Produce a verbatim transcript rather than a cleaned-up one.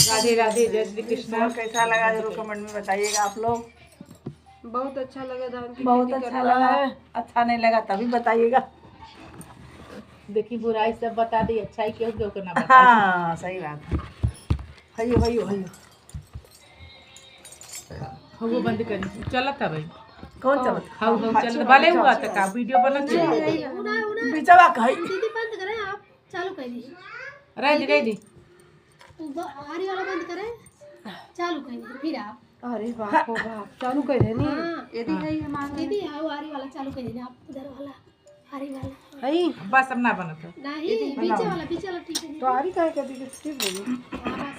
राधे राधे, जय श्री कृष्णा। कैसा लगा जरूर comment में बताइएगा आप लोग। बहुत अच्छा लगा धान की बहुत खेती अच्छा करना। लगा है। अच्छा नहीं लगा तभी बताइएगा। देखी, बुराई सब बता दी, अच्छाई केहू केहू के ना बताई। हाँ, सही बात है। हयो, हयो, हयो। हवा बंद करी, चलत है भाई। कौन चलत? हवा, हवा हाँ, चलत, चलो, भले चलो, हुआ चलो। तक का वीडियो बनत है। उड़ा, उड़ा। बिचवा कही। दीदी बंद करें आप, चालू कर दीजिए। रह दी, रह दी। वो ब-, आरी वाला बंद करें, चालू कर दीजिए, फिर आप। अरे बाप हो बाप, चालू कर देनी। हाँ। ये दी है, ये मांग दीदी, हाँ, वो आरी वाला चालू कर दीजिए आप, उधर वाला, आरी वाला। है? बस अब ना बनत है। नहीं, ये दी, बीचे बनाओ। वाला, बीचे वाला ठीक है। तो आरी काहे कर दी, ठीक बोली। हाँ,